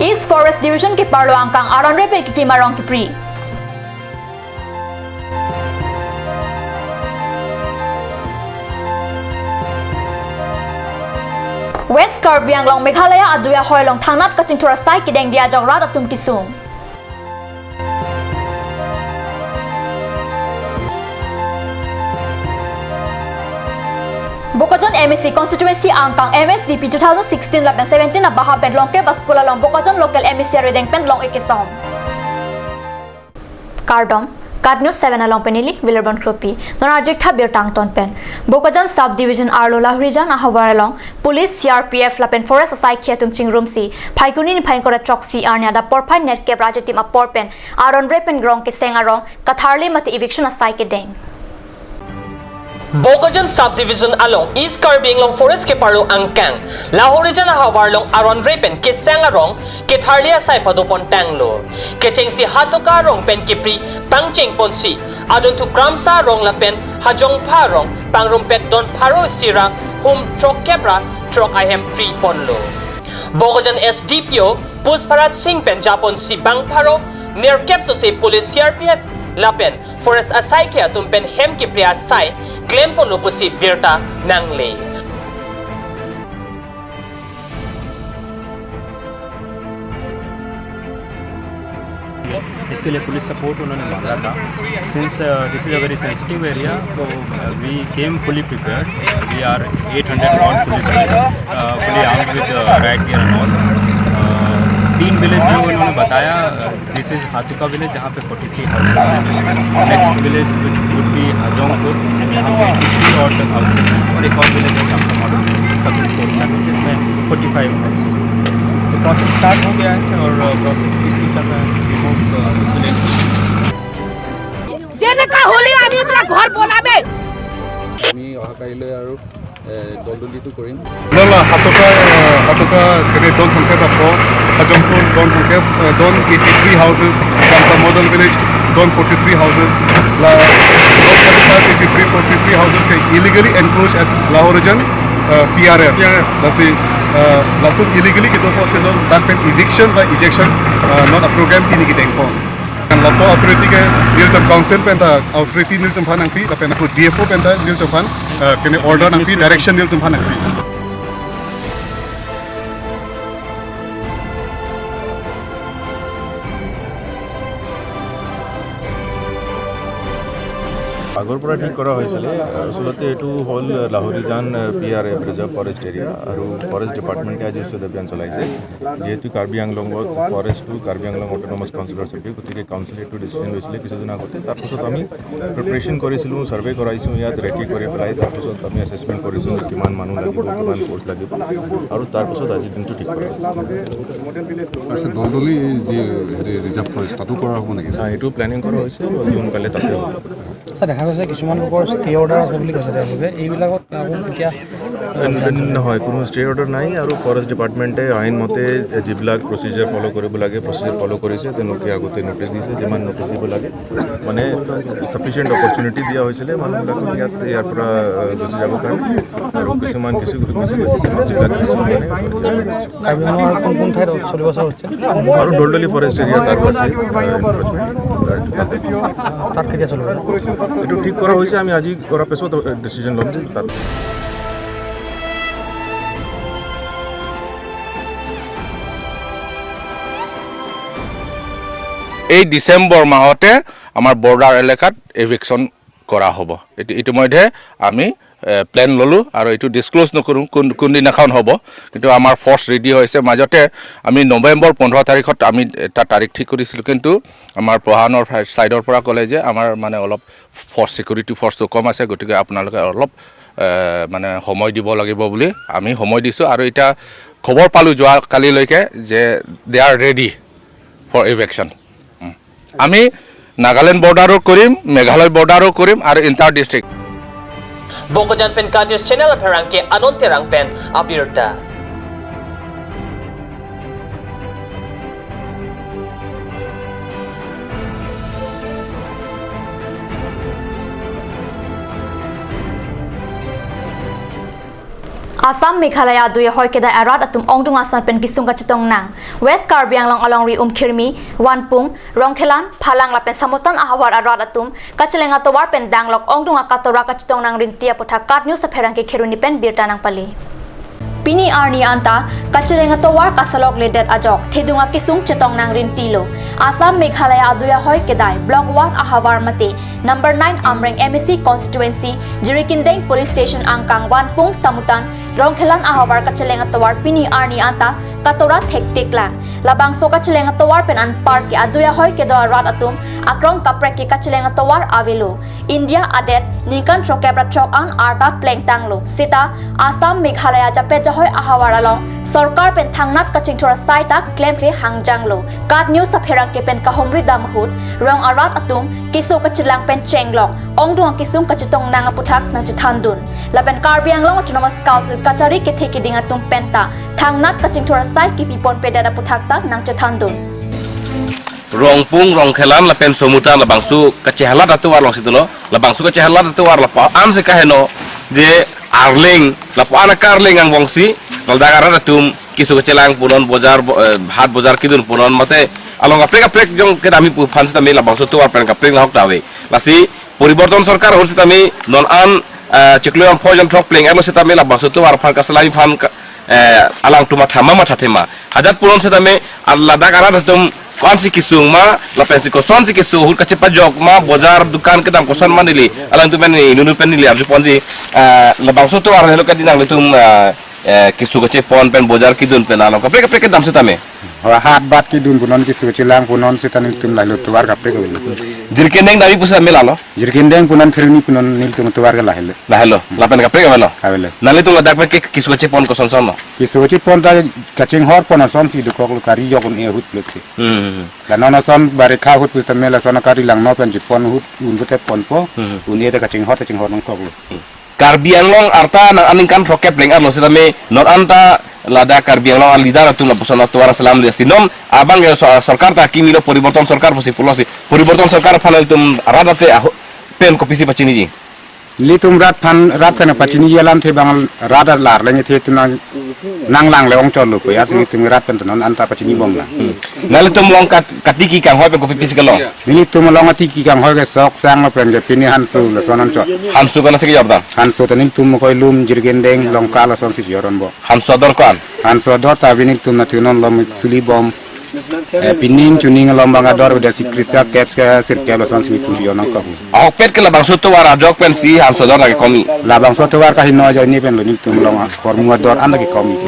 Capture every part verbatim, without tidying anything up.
East Forest Division keparlo angkang aron repen kekim arong kipri. West Karbi Anglong Meghalaya adui ahoi along thangnat kachingthur asai kedengdi ajok rat atum kesung. Bokajan M A C constituency angkang M S D P two thousand sixteen lapen seventeen abahap pen Longkep a-school along Bokajan local M A C arideng pen long-ik kesom. Kardom, KAT News seven along pen neli Wilarbon Kropi. Non arjik tha birta angton pen. Bokajan Sub Division arlo Lahorijan ahavar along Police, C R P F lapen Forest asaikhi atum chingrumsi Phaikuni niphai ingkoi ra throksi arni adap porphai nerkep ra ajitim apor pen aron repen rong keseng arong katharli mate eviction asai kedeng. Bokajan Subdivision along East Karbi Anglong Forest keparlo angkang Lahorijan ahavar along aron repen keseng arong ketharli asai padopon tanglo. Kechengsi Hatoka arong pen kipri pangcheng ponsi adun thu Kramsa arong lapen Hajongpha arong pangrumpet don pharo isi ra hum throkkep ra throk ahem pri ponlo. Bokajan S D P O Pushparaj Singh pen japonsi bang pharo nerkep sose police, C R P F lapen Forest asaikhi atum pen hem kipri asai klem ponlo pusi birta nangle. इसके लिए police support उन्होंने मांगा था। Since this is a very sensitive area, तो we came fully prepared. We are eight hundred odd police, fully armed with riot gear and all. तीन विलेज जो उन्होंने बताया, this is हाथुका विलेज, जहाँ पे forty three houses हैं। Next village would be हजोंगपुर, जहाँ पे eighty three odd houses हैं, और एक और विलेज है कमसा मॉडल, इसका कुछ पोर्शन है, जिसमें forty five houses हैं। तो प्रोसेस स्टार्ट हो गया है और प्रोसेस पीसफुल चल रहा है। We hope, uh, village যেনেকা হ'লে আমি এইবিলাক ঘৰ বনাবে। আমি অহাকালিলৈ আৰু এ, দলদলিটো কৰিম। Lala, Hatoka, eh, Hatoka, kene don thomkep apho, Hajongpur don thomkep, eh, don eighty three houses, Kramsa Model Village don forty three houses, la don forty three, forty three houses ke illegally encroach at Lahorijan, eh, P R F. P R F. Lasi, eh, latum illegally kedo apotsi non dak pen eviction ba ejection, eh, non a program pini kedengpon. Kan laso authority ke nelitum council pen ta authority nelitum aphan nangpi, lapen ako D F O pen ta nelitum aphan, eh, kene order nangpi, direction nelitum aphan nangpi. আগৰ পৰা ঠিক কৰা হৈছিলে। আচলতে এইটো হ'ল Lahorijan, ah, P R F reserve forest area আৰু forest ডিপাৰ্টমেণ্টে আজি উচ্ছেদ অভিযান চলাইছে। যিহেতু কাৰ্বি আংলঙত ফৰেষ্টটো কাৰ্বি আংলং অট'নমাছ কাউন্সিলৰ চাবজেক্ট, গতিকে কাউন্সিলে এইটো ডিচিজন লৈছিলে কিছুদিন আগতে। তাৰপিছত আমি প্ৰিপেৰেশ্যন কৰিছিলোঁ, ছাৰ্ভে কৰাইছোঁ ইয়াত ৰেডি কৰি পেলাই। তাৰপিছত আমি এছেচমেণ্ট কৰিছোঁ যে কিমান মানুহ লাগিব, কিমান ফ'ৰ্চ লাগিব, আৰু তাৰপিছত আজিৰ দিনটো ঠিক কৰা হৈছে। আচ্ছা, দলদলি এই যে হেৰি ৰিজাৰ্ভ ফৰেষ্ট, তাতো কৰা হ'ব নেকি? হা, এইটো প্লেনিং কৰা হৈছে, অতি সোনকালে তাতে হ'ব। ছাৰ, দেখা গৈছে কিছুমান লোকৰ ষ্টে অৰ্ডাৰ আছে বুলি কৈছে তেওঁলোকে, এইবিলাকত আকৌ কেতিয়া? নহয়, কোনো ষ্টে অৰ্ডাৰ নাই আৰু ফৰেষ্ট ডিপাৰ্টমেণ্টে আইন মতে যিবিলাক প্ৰচিজাৰ ফ'ল' কৰিব লাগে, প্ৰচিজাৰ ফ'ল' কৰিছে। তেওঁলোকে আগতে নটিচ দিছে, যিমান নটিচ দিব লাগে, মানে ছাফিচিয়েণ্ট অপৰচুনিটি দিয়া হৈছিলে মানুহবিলাকক ইয়াত, ইয়াৰ পৰা, আহ, গুচি যাবৰ কাৰণে। আৰু কিছুমান কিছু, কিছু, কিছু, যিবিলাক কিছুমানে কাৰ্বি আংলঙৰ কোন কোন ঠাইত চলিব চলিব? আৰু দলদলি ফৰেষ্ট এৰিয়াত আৰু আছে, আহ, এনক্ৰ'চমেণ্ট। তাত কেতিয়া চলিব? এইটো ঠিক কৰা হৈছে, আমি আজি কৰাৰ পিছত, আহ, ডিচিজন ল'ম যে তাত। এই ডিচেম্বৰ মাহতে আমাৰ বৰ্ডাৰ এলেকাত এভিকশ্যন কৰা হ'ব। ইতি-, ইতিমধ্যে আমি, এ, প্লেন ল'লোঁ আৰু এইটো ডিছক্ল'জ নকৰোঁ কোন, কোনদিনাখন হ'ব, কিন্তু আমাৰ ফ'ৰ্চ ৰেডি হৈছে। মাজতে আমি নৱেম্বৰ পোন্ধৰ তাৰিখত আমি এটা তাৰিখ ঠিক কৰিছিলোঁ, কিন্তু আমাৰ প্ৰশাসনৰ ফাই-, ছাইডৰ পৰা ক'লে যে আমাৰ মানে অলপ ফ'ৰ্চ, ছিকিউৰিটি ফ'ৰ্চটো কম আছে, গতিকে আপোনালোকে অলপ, এ, মানে সময় দিব লাগিব বুলি আমি সময় দিছোঁ। আৰু এতিয়া খবৰ পালোঁ যোৱা কালিলৈকে যে they are ready for eviction. আমি নাগালেণ্ড বৰ্ডাৰো কৰিম, মেঘালয় বৰ্ডাৰো কৰিম আৰু inter district. Bokajan pen KAT News Channel apherangke Anand Terang pen abirta. Assam Meghalaya adui ahoi kedai arat atum ongdung ason pen kesung kachetong nang. West Karbi Anglong alongri Umkhirmi, Wanpung, Rongkhelan, Phalang lapen Samutan ahavar arat atum kacheleng atovar pen danglok ongdung akatora kachetong nang rinti aputhak KAT News apherangke Kheroni pen birta nangpale. Pini arni anta kacheleng atovar kasalokledet ajok thedung akesung chetong nang rintilo. Assam Meghalaya adui ahoi kedai Block one ahavar mate number nine Amreng M A C constituency, Jirikindeng Police Station angkang Wanpung Samutan Rongkhelan ahavar kacheleng atovar pini arni anta katora thektik lang. Labangso kacheleng atovar pen anparke adui ahoi kedo arat atum akrong kaprek ke kacheleng atovar avelo. India adet ningkan throkkep ra throk an arta plengtanglo. Seta Assam Meghalaya japet jahoi ahavar along sorkar pen thangnat kachingthur asai ta klemkle hangjanglo. KAT News apherangke pen kahumri dam ahut rong arat atum keso kachelang pen chenglok ongdung akesung kachetong nang aputhak nangchethandun. Lapen Karbi Anglong Autonomous Council kachari kethe keding atum penta thangnat kachingthur asai kepiponpedet aputhak ta nangchethandun. Rongpung, Rongkhelan lapen Samutan labangso kachehalat atovar alongsi dolo. Labangso kachehalat atovar lapu-an si kaheno je arleng, lapu-an akarleng angbongsi ladak arat atum keso kachelang punon, bojar bo-, eh, hat bojar kedun punon mate along kaprek kaprek jong kedam-i pu aphan sitame labangso atovar pen kaprek nahok ta ave. Lasi poriborton sorkar ahut sitame non an, eh, chiklo jon pho jon throk pleng-etlo sitame labangso atovar aphan kaselam aphan ka, eh, alangtum matha ma mathathe ma. Hajat punon sitame, ah, ladak arat atum ko-ansi kesung ma, lapensi kosonsi keso ahut kachepajok ma, bojar dukan kedam koson ma neli alangtum pen, inut pen neli arjuponji, ah, labangso atovar helo kadi nanglitum, ah, eh, keso kachepon pen bojar kedun pen along kaprek kaprek kedam sitame. Hat bat kedun punon, keso kachelang punon seta nelitum lahelo atovar kaprek avelo. Jirikindeng dam-i pusitame lalo. Jirikindeng punon, Kheroni punon nelitum atovar ke lahelo. Lahelo. Lapen kaprek avelo. Avelo. Nanglitum ladak pen ke keso kachepon kosonson lo? Keso kachepon ta kachinghor pon asonsi dokoklo, kari jok un-e ahut lo ke. Hmm. La non ason barikha ahut pusitame lason akari langno pen chepon ahut un pute ponpo. Hmm. Un-e ta kachinghor ta chinghor nangkoklo. Karbi Anglong arta nang aningkan throkkep pleng-etlo sitame non anta ladak Karbi Anglong a-leader atum lapuson atovar aselam lesi non abang ke so-, sorkar ta kimilo, poriborton sorkar pusi pulosi. Poriborton sorkar aphan ilitum rat ate aho pen kopisi pachiniji? Ilitum rat aphan, rat pen pachiniji alamthe abang rat alar leng the tu nang nanglang le ongchotlo ko, ya si nelitum rat pen tu non anta pachinibom lang. Hmm. Nanglitum along kat-, katiki kanghoi pen kopipisi kelong? Nelitum along katiki kanghoi ke sok sang lapen ke pini hanso lason anchot. Hanso konatsi kejordam? Hanso ta nelitum Mokoilum, Jirikindeng, Longka lasonsi jordampo. Hanso ador ko-an? Hanso ador ta pini nelitum natu non lom suli bom. Eh, pining chuning along abang ador udah si krisa kep ke sirkep lasonsi nelitum jor nangkok. Ahokpet ke labangso atovar ajok pensi hanso ador lake komi? Labangso atovar kaheno ajoine pen lo nelitum along ahormu ador an lake komi ke.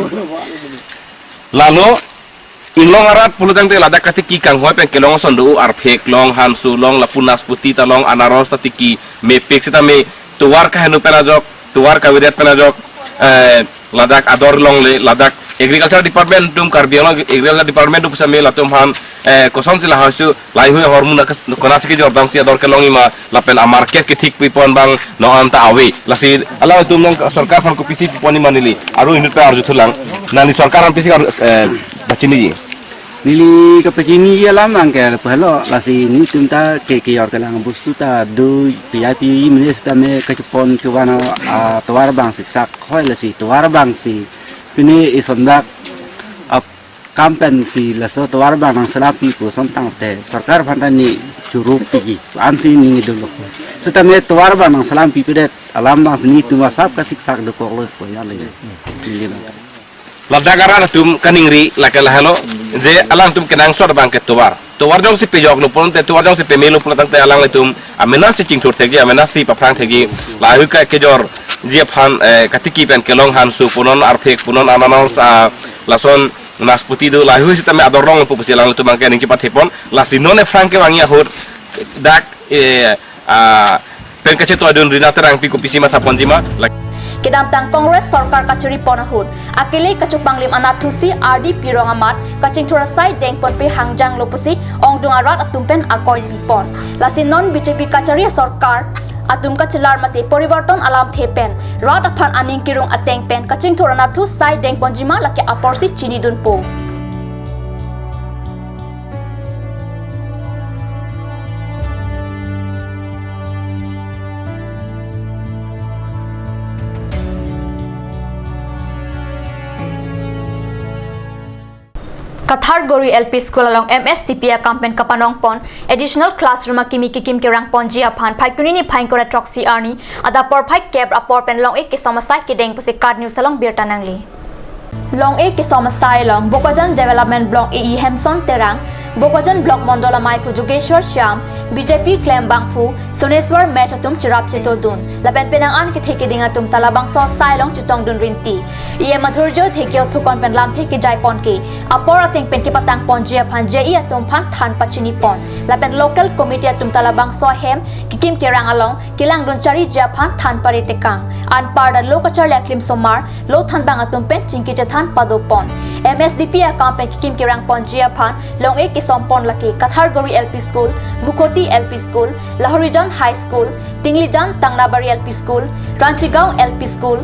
Lalo, inglong arat pulotangte ladak katiki kanghoi pen kelong ason do, arphek long, hanso long, lapu nasputi ta long, anaros ta tiki, mepik sitame, atovar kaheno pen ajok, atovar kavedet pen ajok, eh, ladak ador longle, ladak Agriculture Department atum, Karbi Anglong Agriculture Department atum sitame latum aphan, eh, kosonsi lahai su, lahai hui ahormu na kas-, konatsi kejordamsi ador kelongji ma, lapen amarket kethik pipon abang non anta ave. Lasi alangtum along sorkar aphan kopisi pipon ma neli, aru inut pen arjuthulang. Neli sorkar aphan pisi kar-, eh, pachiniji? Neli kapachiniji alam abang ke lahelo, lasi nelitum ta ke kejor kelang bostu ta do, P I P mene sitame kachepon kevan atovar abang siksak hoi, lasi atovar abangsi pini isondak ap kam pensi laso atovar abang nangselam pi pu ason tangte sorkar aphan ta neli choro piji ansi neli dolo. Sitame atovar abang nangselam pipedet alam abangsi nelitum asap kasiksak dokoklo ko ya le. Neli abang. Ladak arat atum kaningri lake lahelo, je alangtum kenangsot abang ke atovar. Atovar jongsi pejoklo pulote, atovar jongsi pemelo pulotangte alanglitum amenasi chingthur thekji, amenasi paphrang thekji, lahai ke kejorji aphan, eh, katiki pen kelong hanso punon, arphek punon, anaros, ah, lason nasputi do, lahai sitame ador longpo pusi alanglitum abang ke aning chepathepon, lasi non aphrang kevangji ahut dak, eh, ah, pen kachetoi dun Rina Terangpi kopisi mathaponji ma, la- Kedamtang Congress sorkar kachari pon ahut akele kachopanglim anatthu si R D P Rong amat kachingthur asai dengponpe hangjanglo pusi ongdung arat atum pen akoi pipon. Lasi non B J P kachari sorkar atum kachelar mate poriborton alamthe pen rat aphan aning kerung ateng pen kachingthur anatthu sai dengponji ma lake aporsi chinidunpo. Kathargori L P School along M S D P akam pen kapanong pon additional classroom akimi kikim kerang ponji aphan Phaikuni niphai ingkoi ra throksi arni adap porphai kep apor pen long-ik kesom asai kedeng pusi KAT News along birta nangli. Long-ik kesom asai along Bokajan Development Block A E Hemson Terang, Bokajan Block Mondol Amei Phu Jogeshwar Shyam, B J P klembangphu Soneswar Mech atum cherap chetodun. Lapen penang an kethe keding atum ta labangso asai along chetongdun rinti. E M Madhurjo Dhekial Phukan pen lamthe kejai pon ke apor ateng pen kepatang ponji aphan J E atum aphan than pachini pon. Lapen local committee atum ta labangso ahem kikim kerang along kelangdun chariji aphan than pare tekang. Anparta ta lo kacharli aklimsomar lo thanbang atum pen chingki chethan pado pon. M S D P akam pen kikim kerang ponji aphan long-ik kesom pon lake Kathargori L P School, Mukhoti L P School, Lahorijan High School, Tinglijan Tangnabari L P School, Ranchigaon L P School,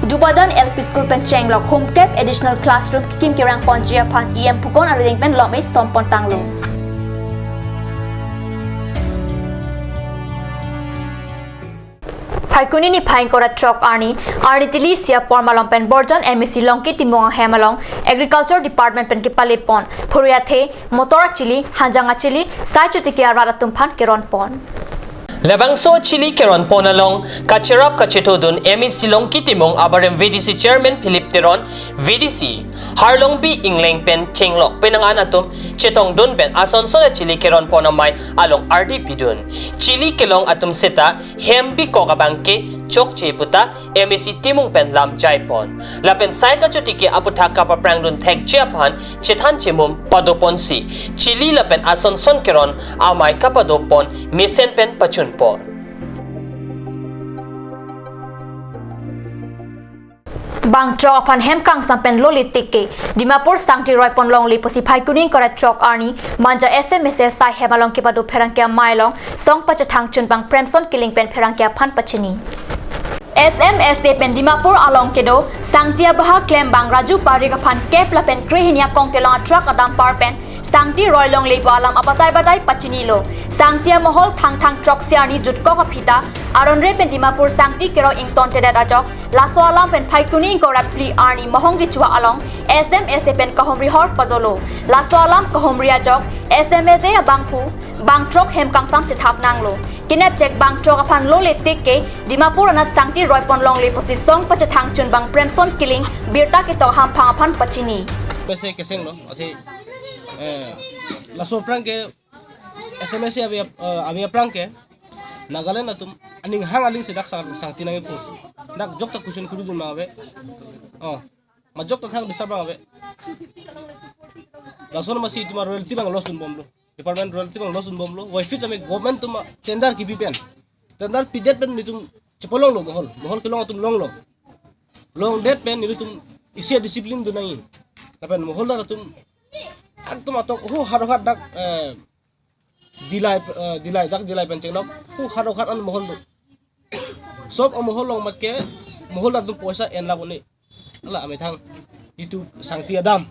Dubajan L P School pen chenglok humkep additional classroom kikim kerang ponji aphan E M Phukan arideng pen long-ik som pon tanglo. Phaikuni niphai ingkoi ra throk arni, arni tili isi apor malom pen Borjan M A C Longki Timung ahem along Agriculture Department pen kepale pon phurui athe, motor achili, hanjang achili, sai chotiki arat atum aphan keron pon. Labangso achili keron pon along kacherap kachetodun M A C Longki Timung abarim V D C Chairman Philip Teron, V D C Harlongbi Ingleng pen chenglok penang an atum chetongdun pen asonson achili keron pon amei along ardi pidun. Chili kelong atum seta hem bikok abang ke chokche puta M A C Timung pen lam jai pon. Lapen sai kachotiki aputhak kapaprangdun thekji aphan chethan chemum pado ponsi chili lapen asonson keron amei kapado pon mesen pen pachun pon. Bangthrok aphan hem kangsam pen lole tik ke Dimapur sangti roi pon longle pusi Phaikuni ingkoi ra throk arni Manja S M S A asai hem along kepado pherangke amei along song pachethang chunbang Premson Killing pen pherangke aphan pachini. S M S A pen Dimapur along kedo sangti abaha klembang Raju Parik aphan kep lapen krehini akong telong atruck a-dumper pen sangti roi longle pu alam abatai batai pachinilo. Sangti amohol Thangthang throksi arni jutkok aphi ta aron re pen Dimapur sangti keroi ingtontedet ajok laso alam pen Phaikuni ingkoi ra phli arni Mohong Richua along S M S A pen kahumri hor padolo. Laso alam kahumri ajok S M S A abangphu bangthrok hem kangsam chethap nanglo. Kenep chek bangthrok aphan lole tik ke Dimapur anat sangti roi pon longle pusi song pachethang chunbang Premson Killing birta ketok hamphang aphan pachini. Mese keseng lo, athe, eh, laso aphrang ke S M S A ave, eh, ave aphrang ke Nagaland atum aning hang aling si dak sang, sangti nangkepu. Dak jokta question kuru dun ma ave. Oh, majok ta thang bisa bang ave. Lason masi itum a-royalty bang loss dunbomlo. Department royalty bang loss dunbomlo. Waifi tame government atum tender kipi pen, tender pidet pen itum chepolonglo mohol. Mohol kelong atum longlo. Longdet pen itum isi a-discipline dun nangji. Lapen moholdar atum aktum atok hu haro hat dak, eh, Dillai, eh, Dillai, dak Dillai pen chenglok hu haro hat an mohol do. Sob amohol along mat ke moholdar atum poisa en lak un-e. Ala amethang itum sangti adam.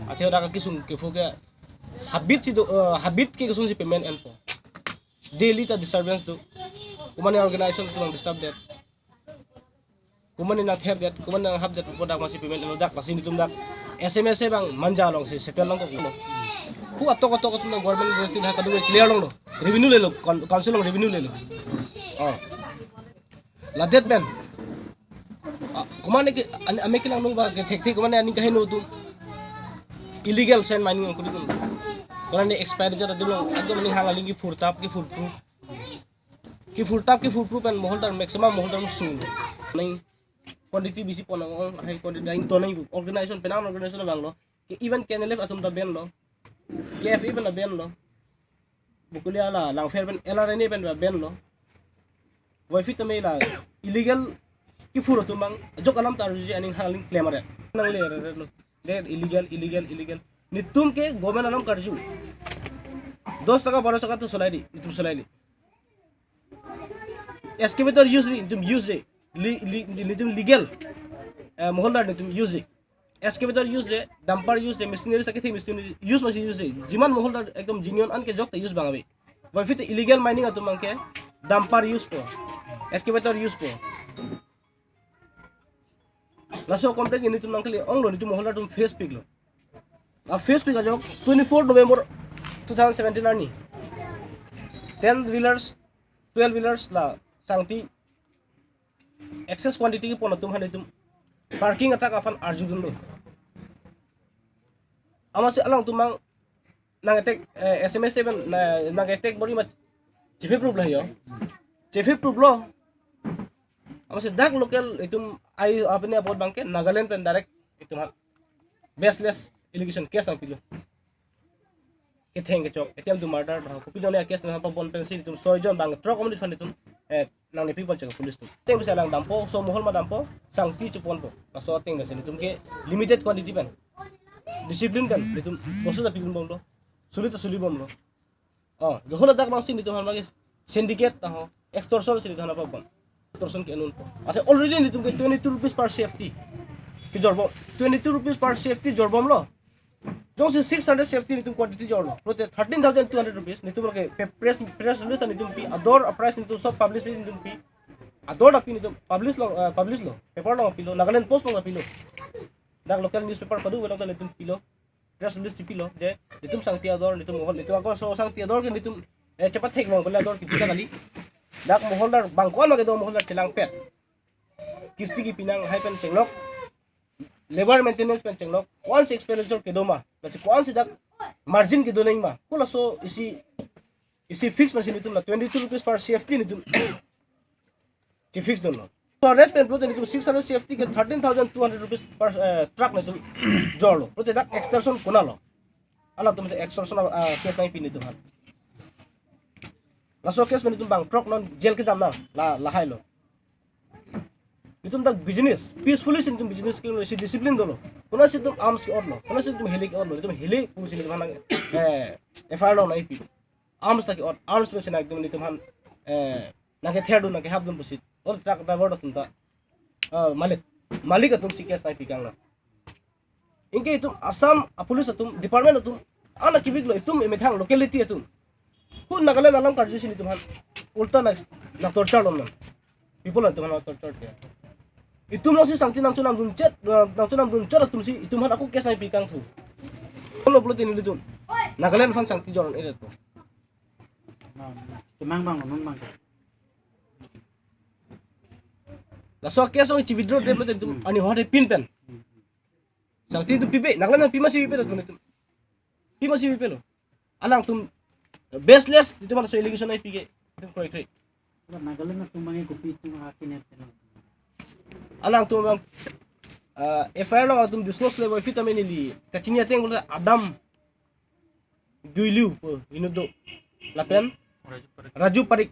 Athe dak kesung kephu ke habit si do, eh, habit ke kesung si payment enpo. Daily ta disturbance do. Kumane organization atum disturb det. Kumane nangther det, kumane nanghap det, pu dak masi payment enlo dak, lasi nitum dak S M S A bang Manja along si settle long kok lo. Hu atok atok atum government royalty ha kadu clear longlo. Revenue lelo, con-, council along revenue lelo. Oh. Ladet pen. Ah, kumane ke, an-, ame kelang nung ba ke thek thek kumane aning kaheno atum illegal sand mining ang kudu. Kumane expenditure atum long, atum aning hang aling kephurtap, kephurproof. Kephurtap, kephurproof pen moholdar maximum moholdar sung. Nang quantity bisi pon nang ong, high quantity dang to nang organization penang organization bang lo. Ke even K N L F atum ta ban lo. K F A pen ta ban lo. Bukuli ala Langpher pen L R N A pen ta ban lo. Waifi tame la illegal kephur atum bang jok alam ta arjuji aning hang aling klem are. Nangle are lo. De illegal, illegal, illegal. Nitum ke government along karju. Dos taka, baro taka atum solai di, nitum solai di. Excavator use ri, nitum use ri. Li, li, li, nitum legal. Eh, moholdar nitum use ri. Excavator use ri, dumper use ri, machinery sakit machinery use masi use ri. Jiman moholdar ekdom genuine an ke jok ta use bang ave. Waifi te illegal mining atum bang ke dumper use po. Excavator use po. Laso complaint nitum nangkele onglo, nitum moholdar atum face piklo. A first pick ajok twenty-four November two thousand seventeen arni ten wheelers, twelve wheelers la sangti excess quantity kepon atum aphan itum parking attack aphan arjudunlo. Amatsi alangtum mang nang attack, eh, S M S seven na, nang attack bor-i ma chefe proof lo yo. Chefe proof lo. Amatsi dak local itum ai apni apot abangke Nagaland pen direct itum ha baseless allegation case nangpilo. Ketheng kechok, attempt to murder, ha, kopi jone case nangpabon pensi itum soijon bang throk amonit aphan itum, eh, nangnepi pon chek police atum. Ateng bisa alang dampo, so mohol ma dampo, sangti cheponpo. Laso ateng bisa itum ke limited quantity pen, discipline pen itum bosu ta pidun bomlo, suli ta suli bomlo. Oh, gahula dak bangsi itum aphan bagi syndicate ta ho, extortion si itum aphan pabon. Extortion ke anun po. Ate already itum ke twenty-two rupees per safety kejor bom, twenty-two rupees per safety jor bomlo. Jongsi six hundred safety itum quantity jorlo, pulote thirteen thousand two hundred rupees itum ke pe-, press, press release ta itum pi, ador a price itum sob publish itum pi. Ador ta pi itum publish lo, eh, publish lo, paper lo pilo, Nagaland Post lo pilo. Dak local newspaper kadu belong ta itum pilo. Press release pilo je itum sangti ador, itum mohol, itum ako so sangti ador ke itum, eh, chepathek long bela ador kipi ta kali. Dak moholdar bang ko-an ma kedo, moholdar chelangpet. Kisti kipi nang hai pen chenglok, labor maintenance pen chenglok, ko-ansi expenditure kedo ma, lasi ko-ansi dak margin kedo nang ma, halaso isi, isi fix masi itum la twenty-two rupees per safety itum chefix dunlo. So rate pen pulote itum six hundred safety ke thirteen thousand two hundred rupees per, eh, truck itum jorlo. Pulote dak extortion konatlo? Alangtum extortion, ah, case nangpi itum aphan. Laso case pen itum bang throk non jail kedam nang, la, lahai lo. Itum dak business, peacefully si itum business ke isi discipline dolo. Konatsi itum arms ke-otlo, konatsi itum heli ke-otlo, itum heli pusi itum aphan, eh, F I R lo nangpi. Arms ta ke-ot, arms pensi nang itum, itum aphan, eh, nangkether dun, nangkehap dun pusi. Or truck driver atum ta, ah, malik, malik atumsi case nangpi kang na. Anke itum Assam a police atum, department atum, ana kivik lo itum emethang locality atum. Hu Nagaland alam karju si itum aphan ulta na, na torture lo nang. People atum aphan torture ke. Itum alongsi sangti nangchonam dunchot, nangchonam dunchot atumsi itum aphan ako case nangpi kangthu. Kono pulote nelitum Nagaland aphan sangti jor-un-e to. Kemang bang, kemang bang. Laso case along chi withdraw dep lo itum, ani hode pin pen. Sangti itum pipe, Nagaland nangpi masi pipe lo itum. Pi masi pipe lo. Alangtum baseless itum aphan laso allegation nangpi ke itum kroikre. Nagaland atum abang kopi itum akinep. Alangtum abang, ah, F I R along atum disclose le boy fit amen ili kachini ateng pulote Adam Duiliu po inut do. Lapen Raju Parik.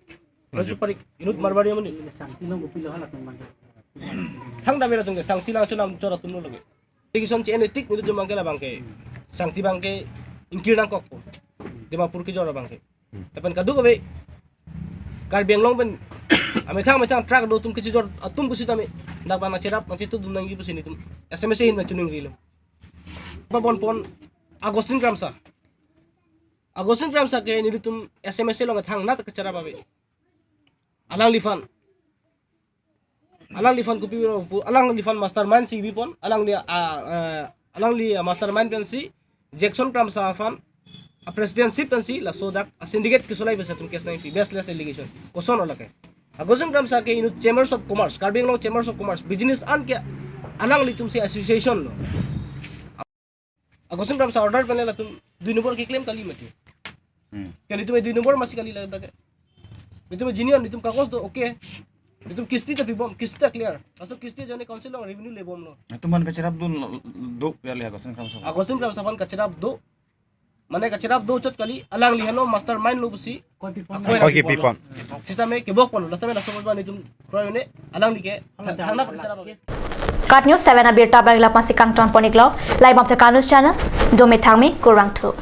Raju Parik. Inut Marwari amonit. Sangti along kopilo halatum abang. Thangta mera atum ke sangti nangchonam chot atum lo lake. Allegation che-en tik itum abangke labangke. Sangti abangke ingkir nangkokpo. Dimapur kejor abangke. Lapen kadokave Karbi Anglong pen amethang amethang truck do atum kechejor atum pusitame dak abang nangcherap nangchetudun nangji pusi itum S M S ahin nangchiningrilo. Pabon pon Augustine Kramsa. Augustine Kramsa ke nelitum S M S along thangnat kacherap ave. Alangliphan. Alangliphan kopi pu, alangliphan mastermind si bipon, alangli, ah, eh, alangli, ah, mastermind pensi Jackson Kramsa aphan a presidentship pensi laso dak a syndicate kesolai pensi itum case nangpi, baseless allegation. Koson lake. Augustine Kramsa ke inut Chambers of Commerce, Karbi Anglong Chambers of Commerce, business an ke alanglitumsi association lo. Augustine Kramsa order pen latum dui nombor keklem kali mati. Hmm. Kali itum dui nombor masi kali ladak ke. Itum genuine, itum kagos do, okay. Itum kisti ta pibom, kisti ta clear. Laso kisti jone council along revenue lebomlo. Itum aphan kacherap dun do ya le Augustine Kramsa. Augustine Kramsa aphan kacherap do. Mane kacherap do chot kali, alangli henlo mastermind lo pusi. Koi pipon. Koi pipon. Sitame kebok pon, sitame laso abang itum kroi ne, alangli ke, thangnat kacherap. KAT News seven abirta abang la pasi kangton pon-iklo, laibom Chakanu channel, dome thangmi kurvangthu.